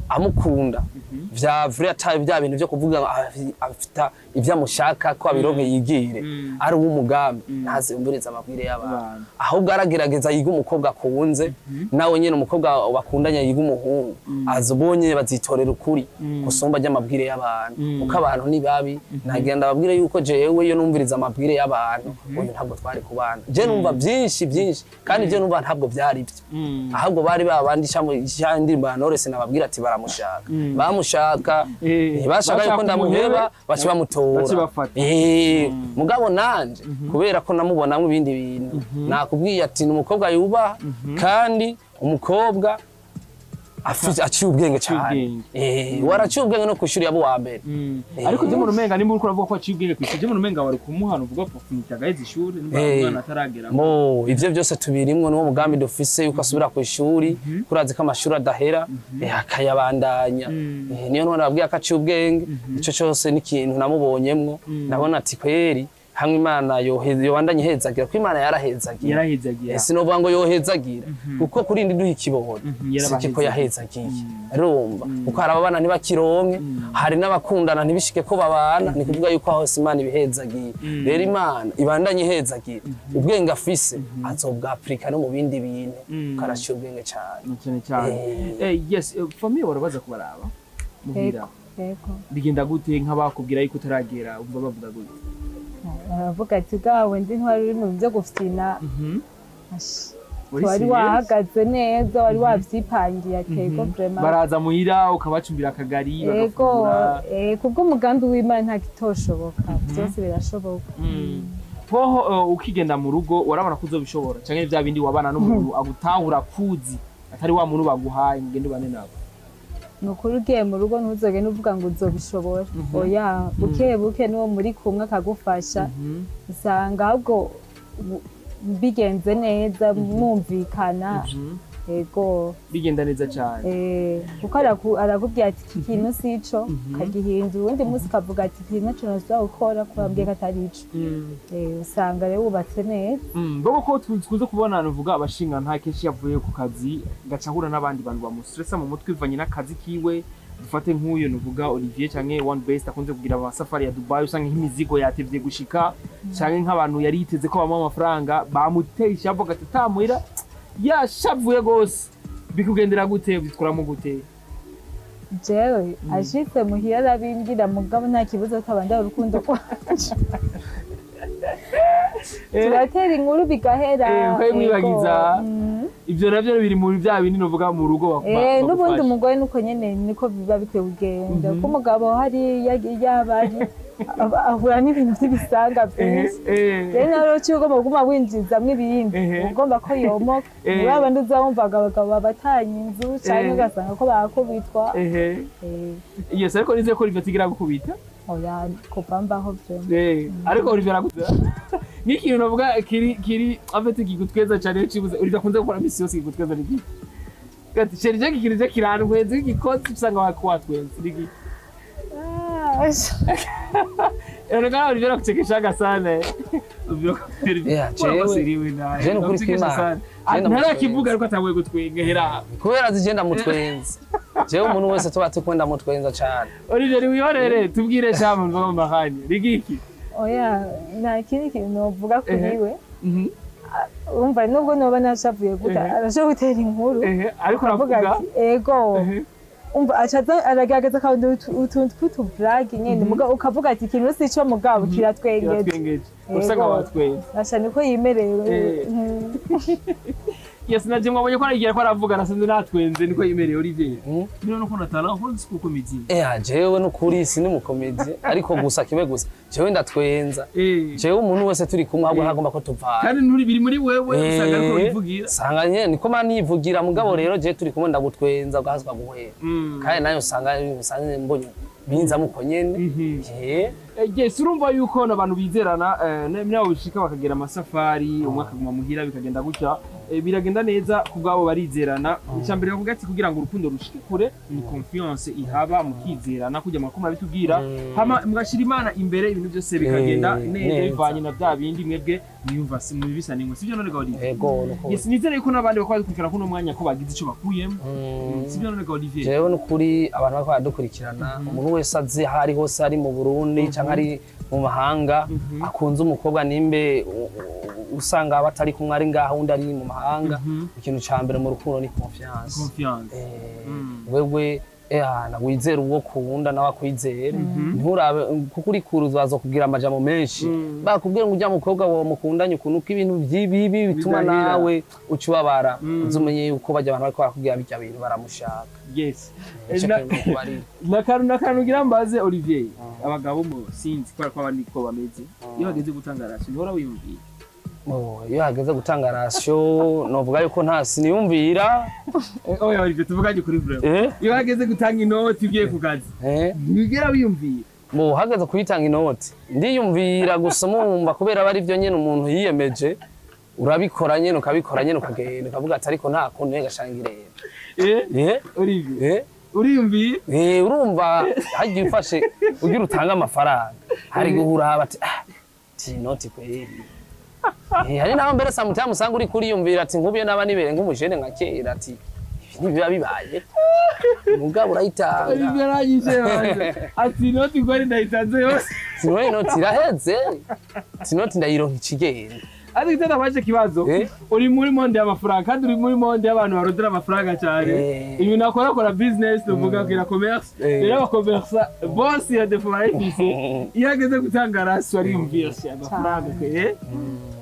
amukunda vya vrai, atari bya bintu byo kuvuga ngo afita ibyo amushaka ko abironke yigire, ari uw'umugambi, ntaziyumviriza amabwire y'abantu. Abantu. Ahubwo aragerageza yiga umukobwa akunze, nawe nyene umukobwa bakundanye yiga umuhungu azi, ubonye bazitorera ukuri gusumba ry'amabwire y'abantu, kuko abantu ni babi. Nagenda ababwire yuko jewe iyo numviriza amabwire y'abantu, uyu ntabwo twari kubana. Je numva byinshi byinshi, kandi ibyo numva ntabwo byari byo, ahubwo bari babandi cya ndirimbo ya Knowless nababwira ati baramushaka, bamushaka, ntibashaka yuko bashaka ndamuheba, umuhebe, baca bamutora. Baca bafata. Mugabo nanje kubera ko namubonamo ibindi bintu, nakubwiye ati ni umukobwa yubaha, kandi umukobwa aciye ubwenge cyane. Ubwenge. Waraciye ubwenge no kwishuri yabo wa mbere. Ariko je umuntu umenga nimba uriko uravuga ko aciye ubwenge kw'ishuri, je umuntu umenga wari kumuhana uvuga opportunity agaheza ishuri nimba umwana ataragera. Mo ivyo byose tubirimwo, niwo mugambi dufise yuko asubira ku ishuri, kurazi ko amashuri adahera, akayabandanya. Niyo none nababwiye ko aciye ubwenge, ico cyose ni ikintu namubonyemwo, ndabona ati kweri hamwe Imana yobandanye ihezagira, ko Imana yarahezagira. Yarahezagira. Sinovuga ngo yohezagira, kuko kuri indi duha ikibondo yarabahezagiye. siko yahezagiye, urumva, kuko hari ababana ntibakironke, hari n'abakundana ntibishike ko babana. Ni kuvuga yuko aho hose Imana ibihezagiye. Rero Imana ibandanye ihezagira, ubwenge afise azobwapurika no mu bindi bintu, kuko araciye ubwenge cyane. Cyane cyane. Yes, famille warabaza kubaraba muhira? Yego. Bigenda gute nk'abakubwira yuko utaragera, umva bavuga gute? Baravuga ati bwawe ndi ntwari uri mu byo gufina. Ash, Uri wari serious? wahagaze neza, wari wavyipangiye, atego vraiment. Baraza muhira ukabacumbira akagari, Ego. bagafungura? Kubw'umugambi w'Imana nta kitoshoboka, byose birashoboka. Hoho ukigenda mu rugo warabona ko uzobishobora, canke bya bindi wabana n'umuntu agutahura kuzi, atari wa muntu baguhaye ngo ugende ubane nabo? Ni ukuri, ugiye mu rugo ntuzogende uvuga ngo uzobishobora, oya. Buke buke n'uwo muri kumwe akagufasha, usanga ahubwo bigenze neza, mwumvikana, ego. Bigenda neza cyane. Kuko arakubwira ati iki kintu si ico, ukagihindura, uwundi munsi ukavuga ati iki kintu naco nosubira gukora ko wambwiye ko atari ico. Usanga rero wubatse neza. Bobo ko tukunze kubona nuvuga abashinga nta kenshi yavuye ku kazi gaca ahura n'abandi bantu bamustressa mu mutwe bivanye n'akazi kiwe. Dufate nk'uyu nuvuga Olivier canke One Best akunze kugira amasafari ya Dubai, usanga nk'imizigo yatevye gushika, canke nk'abantu yari yiteze ko bamuha amafaranga bamuteye ishavu, agata atamuhira yashavuye gose. Bikugendera gute, bitwaramo gute? Jewe ashitse muhira arabimbwira, mugabo nta kibuza atabandara urukundo rwanje, turatera inkuru bigahera. Ukabimwibagiza. Ego. Ivyo navyo biri muri bya bindi nuvuga mu rugo N'ubundi bagufasha. Umugore nuko nyene niko biba bikwiye kugenda, kuko umugabo hariya yaba ari ahura n'ibintu by'ibisanga byinshi. Rero nawe uciye ugomba kuguma winjizamwo ibindi, ugomba ko yomoka. Muri abandi uzawumvaga abagabo babatanye inzu canke ugasanga ko bakubitwa. Yes, ariko nizeye ko Olivier atigira gukubita. Oya, kuva mbaho vraiment. Ariko Olivier araguza nk'ikintu navuga kiri afite kigutweza cyane cibuze Olivier akunze gukora misi yose kigutweza ni iki? Gati chéri, je ikintu je kirantwenza igikozi usanga wakwatwenza ni iki? Ah, Inaonekana Olivier anakuchekeshaga sana eh. Yeah, jewe nukuri kw'Imana. Jewe Ntarakivuga ariko atabuye gutwenga hera. Kubera azi je ndamutwenza, jewe umuntu wese tuba turi kumwe ndamutwenza cane. Olivier, wihorere, tubwire cyane mvuga mu mahanya. Rigiki. Oya, nta kindi kintu novuga kuri we. Umva, nubwo noba nashavuye gute, arashobora gutera inkuru. Ehe, ariko avuga aravuga ati ego. Umva, aca aragerageza akabona utuntu tw'utublague nyene, mugabo ukavuga ati ikintu si ico, mugabo kiratwengeje. Kiratwengeje. Usanga watwenze. Asha niko yimerewe. Yes, naje mwabonye ko aragiye ko aravuga nasanze natwenze, niko yimereye Olivier. Bino no kunatala ko nzi kuko mizi. Eh, jewe nukuri sindi umucomédien, ariko gusa kimwe gusa, jewe ndatwenza. Jewe umuntu wese turi kumwe ahubwo ntagomba ko tuvana. Kandi nturi biri muri wewe, usanga ariko wivugira. Usanga nyene niko ma nivugira, mugabo rero je turi kumwe ndagutwenza ugahazwa guhera. Kandi nayo usanga mbonye binzamo uko nyene. Yes, urumva yuko n'abantu bizerana, nabo bishika bakagera amasafari, umwe akaguma muhira, bikagenda gutya. Biragenda neza ku bwabo, barizerana. Icya mbere bavuga ati kugira ngo urukundo rushike kure ni confiance ihaba, mukizerana kujya amakuru murabitubwira, hama mugashira Imana imbere, ibintu byose bikagenda neza neza. Bivanye na bya bindi mwebwe mwiyumva si mubisa nimwe, sibyo none ga Olivier? Ego, nuko. Yes, nizere yuko n'abandi bakora badukurikirana kuno mwanya ko bagize ico bakuyemo, sibyo none ga Olivier? Jewe nukuri abantu bariko baradukurikirana, umuntu wese azi aho ari hose, ari mu Burundi canke ari mu mahanga, akunze umukobwa, nimbe usanga batari kumwe, ari ngaho undi ari mu mahanga, ikintu ca mbere mu rukundo ni confiance. Confiance. Wewe ehana wizera uwo kunda nawe akwizere, nturabe kuko uri kure bazokubwira amajambo menshi, bakubwira ngo ujya mukobwa wawe mukundanye ukuntu ko ibintu by'ibibi bituma Bidahera. nawe uca ubabara. Uzi umenye yuko bajya abantu bariko barakubwira bijya bintu baramushaka. Ico kintu nokubarira. Nakantu ngira mbaze Olivier, abagabo mo sinzi kubera ko abandi ko bameze, iyo bageze gutanga ration uhora wiyumvira? Oh, iyo hageze gutanga ration novuga yuko nta siniyumvira. Oya Olivier, tuvuganye kuri vraiment. Iyo hageze gutanga inoti ugiye ku kazi, ntiwigera wiyumvira? Bo hageze kuyitanga inoti ndiyumvira gusa, mumva kubera aba ari byo nyene umuntu yiyemeje, urabikora nyene, ukabikora nyene, ukagenda ukavuga ati ariko nta kuntu gashangirera. Olivier, uriyumvira? Eh, urumva hagiye ufashe ugira utange amafaranga, hari guhura bati ah ti inoti kweli. Hari naho mbere samutaya musanga uri kuriyumvira ati nkubiye naba nibere nk'umujene nka kera, ati ibi ntibiba bibaye, mugabo urayitanga. Olivier aranyishe banje ati inoti kweli ndayitanze yose. Sinone inoti iraheze, sinoti ndayironka ikigenda. Ariko icyo nabaje kibazo, uri muri monde y'amafaranga kandi uri muri monde y'abantu barondera amafaranga cyane. Ibintu akora, akora business, tuvuga ko commerce. Rero abacommerçants bose ya défaut barayifise, iyo ageze gutanga ration ariyumvira si amafaranga kwe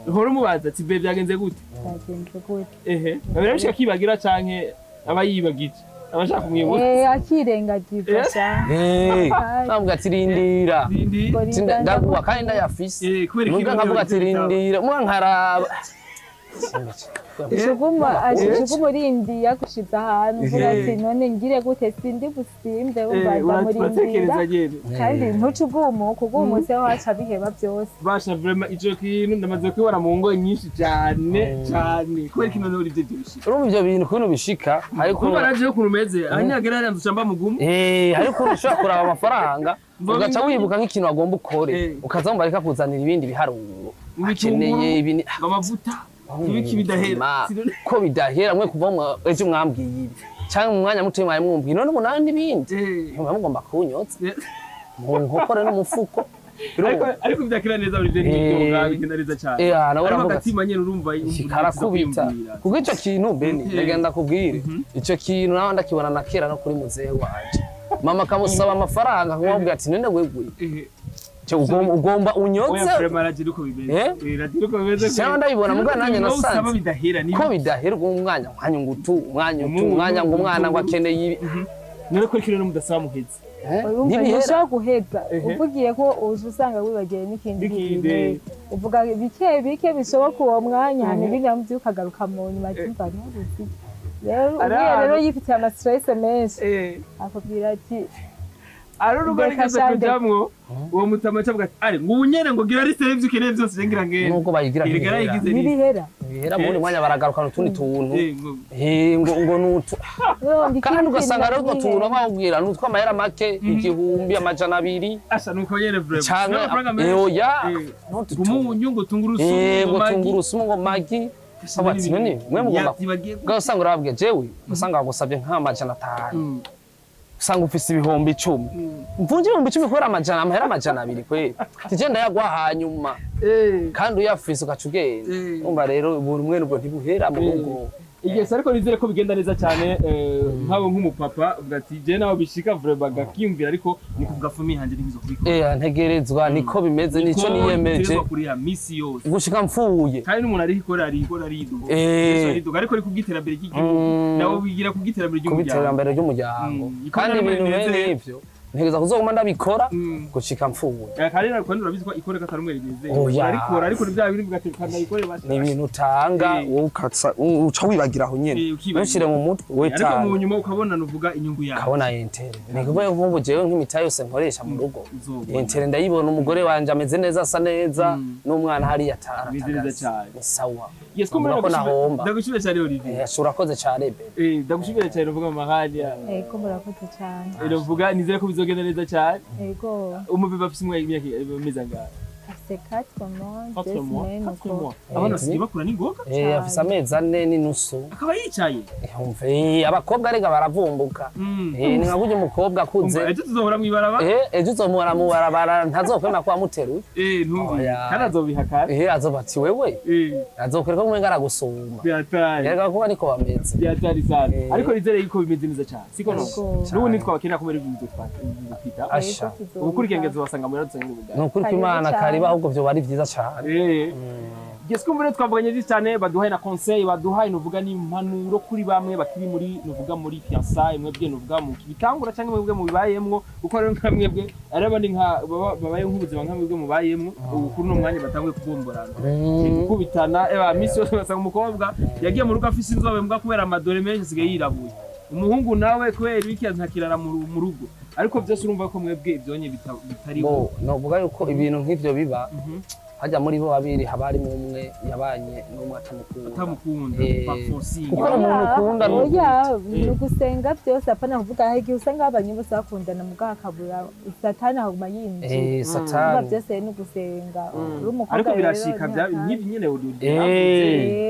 uhora umubaza ati be byagenze gute? Byagenze gute? Ehe, birabishika kibagira canke aba yibagije abashaka kumwibutsa? Akirengagiza cyane. Nkavuga ati rindira. Rindi. Ati ndaguha kandi ndayafise. Kubera Muga nkavuga ati rindira muga nkaraba. Ashuguma urindiye yagushize ahantu, uvuga ati none ngire gute, sindi busimbe, wumva ndamurindira. Uratekereza nyene. Kandi ntuce ugumuka, ugumutse waca biheba byose. Basha, vraiment ico kintu ndamaze kubibona mu ngo nyinshi cyane cyane. Kubera ikintu none ivyo bishika? Urumva ivyo bintu ukuntu bishika ariko Kuba raje ukuntu umeze ahanyagera hariya nzuca mba mugumu. Ariko ukuntu ushobora kuraba amafaranga ugaca wibuka nk'ikintu wagomba ukore, ukaza wumva reka kuzanira ibindi biharuro akeneye ibi amavuta, ibiki bidahera. Ko bidahera mwe kuva ejo mwambwiye ibi cyangwa mu mwanya muto mwari mwumviye, none ubu nawe n'ibindi muba mugomba kunyotsa mu nkokore n'umufuko. Ariko byakira neza buri n'ibyo bigenda neza cyane. Nawe ariko uravuga ati, agatima nyene urumva karakubita, kuko ico kintu Beni, ndagenda kubwire ico kintu nawe ndakibona na kera no kuri muzehe wanje, mama akamusaba amafaranga akamubwira ati none wewe cyo ugomba Oya, unyotse. Vraiment aragira uko bimeze. Aragira uko bimeze. Cyangwa ndabibona mugabo nanjye Nawe usaba nasanze bidahera ni ko bidahera umwanya umwanya ngo utu umwanya utu umwanya ngo umwana ngo akeneye ibi. None ko kino mudasaba muheze? Urumva Ntibihera. ntushobora guheza uvugiye ko uje usanga wibagiwe n'ikindi N'ikindi. kintu, uvuga bike bike bishoboka uwo mwanya, hanyuma ibindi nabyo ukagaruka mu nyuma ati mva ntubuze rero. Ari Uriya rero ahantu- yifitiye amastress menshi, akubwira ati Ari urugo Reka nigeze shande. kujamwo, uwo mutama acavuga ati ari ngo ubu nyene ngo gira liste y'ivyo ukeneye byose, je ngira ngende. Nubwo bayigira Erega ntibihera. yarayigize liste. Ntibihera. Ntibihera, mu wundi mwanya baragarukana utundi tuntu. Ngo Eh, ngo nutu Urumva kandi ikindi ugasanga rero utwo kintu tuntu bawubwira ni utw'amahera make, 1000, 200. Asha, nuko nyene vraiment. Canke N'amafaranga menshi. oya. Ngo umunyu, ngo tungurusumu, ngo ngo magi. tungurusumu, ngo magi. Ati none mwe mugomba Yazibagiye. ubwo usanga urababwiye jewe, usanga bagusabye nk'500, usanga ufise 10,000, mvunje 10,000 kubera amajana, amahera 200 kweri, tije ndayagwa hanyuma. Kandi uyafise ugaca ugenda. Umva rero, ubuntu mwene ubwo ntibuhera mu rugo. Yes, ariko nizere ko bigenda neza cyane. Nk'abo nk'umupapa uvuga ati je naho bishika vraiment gakiyumvira, ariko ni kuvuga famille hanje ntibizo kubikora. Ntegerezwa, niko bimeze, nico niyemeje. Ntegerezwa kuriha misi yose. Gushika mpfuye. Kandi n'umuntu ari ikora ari ikora ariduga. Ariduga, ariko ari kubw'iterambere ry'igihugu. Nawe wigira kubw'iterambere ry'umuryango. Kubiterambere ry'umuryango. Ikora Kandi ibintu n'umuntu bene ivyo ntegereza kuzoguma ndabikora Mm. gushika mpfuye. Kandi kandi urabizi ko ikora katari umwe rinezeye. Oya. Arikora, ariko ni bya bintu bigatekana ikore basha. Ni ibintu utanga, wowe uca wibagira aho nyene. Ukibagira. Ntushire mu mutwe we. Ariko mu Tanga nyuma ukabona nuvuga inyungu yawe. Ukabona intérêt. Ni kuvuga nk'ubu jewe nk'imitahe yose nkoresha mu rugo, Uzobona. Intérêt ndayibona, umugore wanje ameze neza, asa neza, n'umwana hariya Ameze neza ataragatagaze. cyane. Ni sawa. Yes, ko Mvuga ko nahomba. Ndagushimira cyane, Olivier. Urakoze cyane be. Ndagushimira cyane, uvuga mu mahanya. Ego, murakoze cyane. Uvuga nizere ko bizogenda neza cyane. Ego. Umubebe afise imyaka imeze angahe? Afise 4 mois, 4 2 mois. semaines. 4 Uko. mois. Abana basigaye bakura n'ingoga. Afise amezi 4.5. Akaba yicaye. Umve, abakobwa rega baravumbuka. Ni nka kurya umukobwa akuze. Umva, ejo tuzohora mw'ibaraba. Ejo uzomuhora mu barabara, ntazokwemera ko wamuteruye. Ntumbi. Oya. Kandi azobihakana. Azoba ati wewe, azokwereka ko umenga aragusumba. Byatari. Erega kuba niko bameze. Byatari sana. Ariko nizere yuko bimeze neza cyane. Siko no. Ego. N'ubu nitwabakenera kubera ibintu twita. Asha. Ubukurikira ngezo wasanga muri dusanga Ni ukuri Karibu kw'Imana. cyane. Kariba, ahubwo vyoba ari vyiza cane. Yes, kumbe twavuganye byinshi cyane, baduhaye na conseil, baduhaye nuvuga n'impanuro kuri bamwe bakiri muri nuvuga muri fiançailles, mwebwe nuvuga mu bitangura cyangwa mwebwe mu bibayemwo, kuko rero nka mwebwe ari abandi nka babaye nk'ubuzima nka mwebwe mubayemwo ubu, kuri uno mwanya batanguye kubomborana, gukubitana, eba misi yose basanga umukobwa yagiye mu rugo afise inzobe, mbwa kubera amadore menshi asigaye yirabuye, umuhungu nawe kubera ibiki ntakirara mu rugo, ariko byose urumva ko mwebwe ivyonye bitariho. Bo novuga yuko ibintu nk'ivyo biba hajya muri bo babiri, haba harimo umwe yabanye n'umwe atamukunda. Atamukunda. Baforsinga. Kuko umuntu ukunda ni Oya, ni ugusenga byose, apana kuvuga. Hari igihe usanga abanye bose bakundana, mugabo akabura Satani akaguma yinjira. Urumva, Satani. byose ni ugusenga. Uri umukobwa Ariko rero, birashika bya ni nk'ibi nyene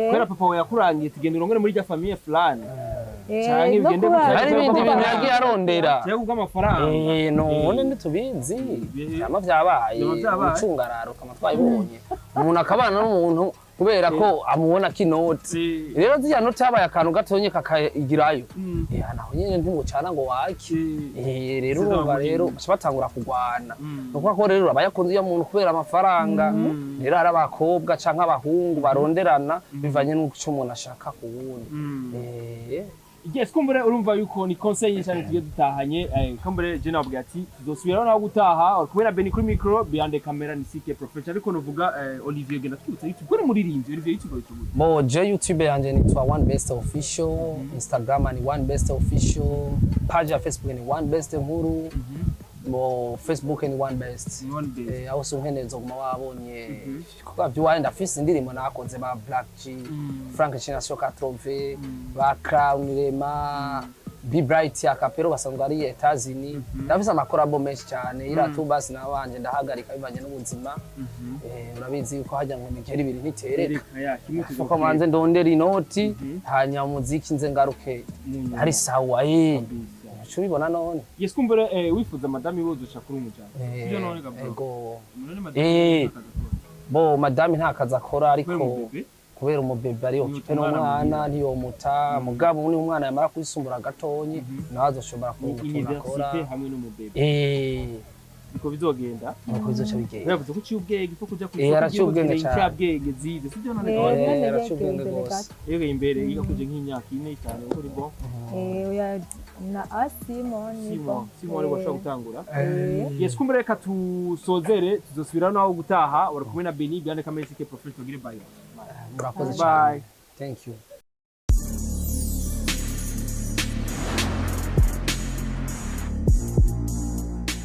kubera papa wawe yakurangiye tugenda urongore muri rya famille fulani, canke no bigende kuba- gutya. Hari ibindi bintu yagiye arondera. Cyangwa kubw'amafaranga. None ntitubizi, vyama vyabaye. Vyama vyabaye. Umucungararo kama twayibonye, umuntu akabana n'umuntu kubera ko amubona k'inoti. Rero ziriya noti habaye akantu gatonye kakayigirayo. Naho nyene ntimucana ngo wake. Rero Sizo urumva bamuhinga. rero baca batangura kurwana. Mm. Ni ukuvuga ko rero aba yakunze iyo muntu kubera amafaranga. Rero hari abakobwa canke abahungu baronderana bivanye n'uco umuntu ashaka ku wundi. Yes, kumbure urumva yuko ni conseil nyinshi cyane tugiye dutahanye. Kumbure je nababwira ati tuzosubiraho naho gutaha. Uri kumwe na Benny kuri micro, behind the camera ni CK Professional, ariko novuga Olivier genda twibutsa YouTube kuri muririmbyi Olivier, YouTube YouTube. Bo je YouTube yanje nitwa One Best Official, Instagram ni One Best Official, page ya Facebook ni One Best Nkuru, bo Facebook ni One Best. Ni One Best. Aho si unkeneye nzoguma wabonye ibikorwa by'iwanjye. Ndafise indirimbo nakoze ba Black G, Frank Chinasio Katrove, ba Crown Rema, Be Bright ya Kapero basanzwe ari Etazini. Ndafise ama collabo menshi cyane iratubasi nabanje ndahagarika bivanye n'ubuzima. Urabizi yuko hajya ngo imigeri ibiri ntitereka. Reka ya kimwe. Kuko manze ndondera inoti, hanyuma umuziki nze ngaruke Mu ari sawa. Uca ubibona none. Yes, kumbure wifuza madame wozoca kuri umujana. Sivyo none gabro? Ego. None madame Bo madame nta kazi akora, ariko kubera umubebe. Kubera umubebe ari occupé Umwana n'umwana, muhira. ntiyomuta. Mugabo ni umwana yamara kwisumbuра gatonyi, nawe azoshobora Ni kuronka utuntu akora. Université hamwe n'umubebe. Niko bizogenda. Nuko bizoca bigenda. Yavuze ko uciye ubwenge, ko kuja ku Araciye ubwenge cane. Incabwenge zize, sivyo none? Gabro? None Araciye ubwenge yegeye imbere gose. gato. Yegeye imbere, yiga kuje nk'imyaka 4, 5 kuko ni bon. Oya, na asimo ni Simon bon. Simon ari washobora gutangura. Yes, kumbure reka tusozere, tuzosubira naho gutaha. Uri kumwe na Benny behind the camera, CK Professional. Tugire bye. Murakoze cyane. Bye. Thank you.